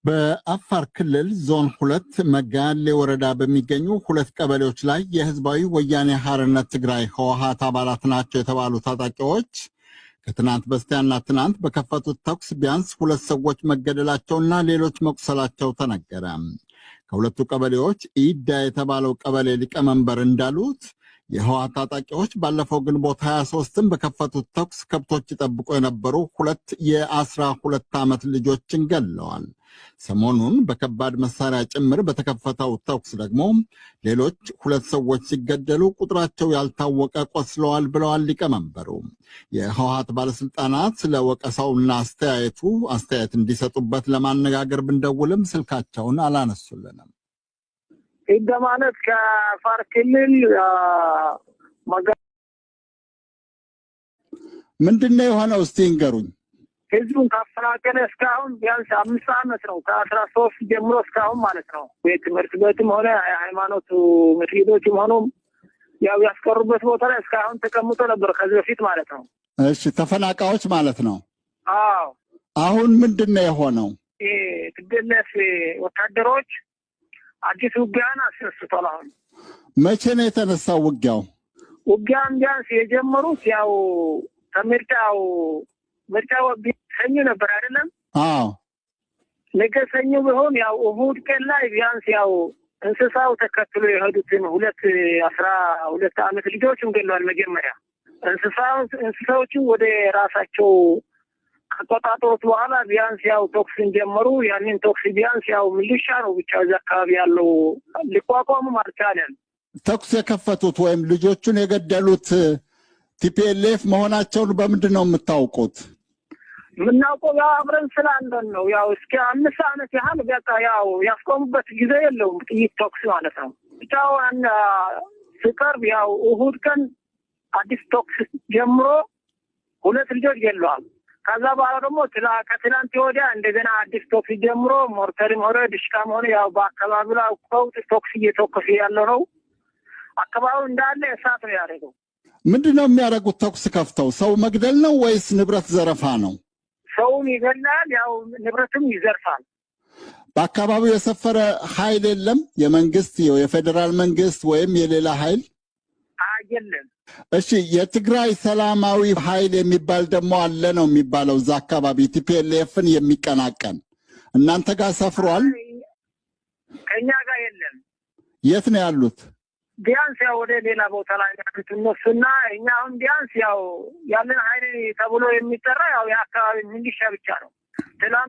በአፋር ክልል ዞን 2 መጋሌ ወረዳ በሚገኙ 2 ቀበሌዎች ላይ የህዝባዊ ወያኔ ሓርነት ትግራይ ህወሓት አባላት ናቸው የተባሉ ታጣቂዎች ከትናንት በስቲያና ትናንት በከፈቱት ተኩስ ቢያንስ 2 ሰዎች መገደላቸውና ሌሎች መቁሰላቸው ተነገረ። ከሁለቱ ቀበሌዎች ኢዳ የተባለው ቀበሌ ሊቀመንበር እንዳሉት የህወሓት ታጣቂዎች ባለፈው ግንቦት 23 በከፈቱት ተኩስ ከብቶች ይጠብቁ የነበሩ 2 የ12 ዓመት ልጆችን ገለዋል። ሰሞኑን በከባድ መሳሪያ ጭምር በተከፈተው ተኩስ ደግሞ ሌሎች 2 ሰዎች ሲገደሉ ቁጥራቸው ያልታወቀ ቆስለዋል ብለዋል ሊቀመንበሩ። የህወሓት ባለስልጣናት ስለ ወቀሳውና አስተያየት እንዲሰጡበት ለማነጋገር ብንደውልም ስልካቸውን አላነሱልንም። ኢዳ ማለት ከአፋር ክልል ምንድነው የሆነው? እስቲ ንገሩኝ። ህዝቡን ካፈናቀለ እስካሁን ቢያንስ 5 ዓመት ነው። ከ13 ጀምሮ እስካሁን ማለት ነው። የትምህርት ቤትም ሆነ የሃይማኖቱ መስጊዶችም ሆኖ ያው ያስቀሩበት ቦታ ላይ እስካሁን ተቀምጦ ነበር ከዚህ በፊት ማለት ነው። እሺ፣ ተፈናቃዮች ማለት ነው። አዎ። አሁን ምንድነው የሆነው? የTPLF ወታደሮች አዲስ ውጊያን አስነስቷል። አሁን መቼ ነው የተነሳው ውጊያው? ውጊያን ቢያንስ የጀመሩት ያው ከምርጫው ምርጫው ሰኞ ነበር አይደለም? አዎ። ነገ ሰኞ ቢሆን ያው እሁድ ቀን ላይ ቢያንስ ያው እንስሳው ተከትሎ የሄዱትን 2 12 ዓመት ልጆችም ገለዋል። መጀመሪያ እንስሳዎቹ ወደ ራሳቸው ከቆጣጠሩት በኋላ ቢያንስ ያው ተኩስን ጀመሩ። ያንን ተኩስ ቢያንስ ያው ሚሊሻ ነው ብቻ እዛ አካባቢ ያለው ሊቋቋሙ አልቻለም። ተኩስ የከፈቱት ወይም ልጆቹን የገደሉት TPLF መሆናቸውን በምንድን ነው የምታውቁት? ምናውቀው ያው አብረን ስላለን ነው። ያው እስከ 5 ዓመት ያህል በቃ ያው ያስቆሙበት ጊዜ የለውም ጥይት ተኩስ ማለት ነው። ብቻውን ሲቀርብ ያው እሁድ ቀን አዲስ ተኩስ ጀምሮ 2 ልጆች ገለዋል። ከዛ በኋላ ደግሞ ከትላንት ወዲያ እንደገና አዲስ ተኩስ ጀምሮ ሞርተርም ሆነ ድሽቃም ሆነ ያው በአካባቢው ላይ ተኩስ እየተኮሰ ያለው ነው። አካባቢው እንዳለ እሳት ነው ያደረገው። ምንድነው የሚያደርጉት? ተኩስ ከፍተው ሰው መግደል ነው ወይስ ንብረት ዘረፋ ነው? ሰውም ይገላል፣ ያው ንብረትም ይዘርፋል። በአካባቢው የሰፈረ ኃይል የለም? የመንግስት የፌደራል መንግስት ወይም የሌላ ኃይል የለም። እሺ፣ የትግራይ ሰላማዊ ኃይል የሚባል ደግሞ አለ ነው የሚባለው እዛ አካባቢ TPLFን የሚቀናቀን እናንተ ጋር ሰፍሯል? ከኛ ጋር የለም። የት ነው ያሉት? ቢያንስ ያው ወደ ሌላ ቦታ ላይ ያሉት እነሱና እኛ አሁን ቢያንስ ያው ያለን ኃይል ተብሎ የሚጠራ ያው የአካባቢ ሚሊሻ ብቻ ነው። ትላንት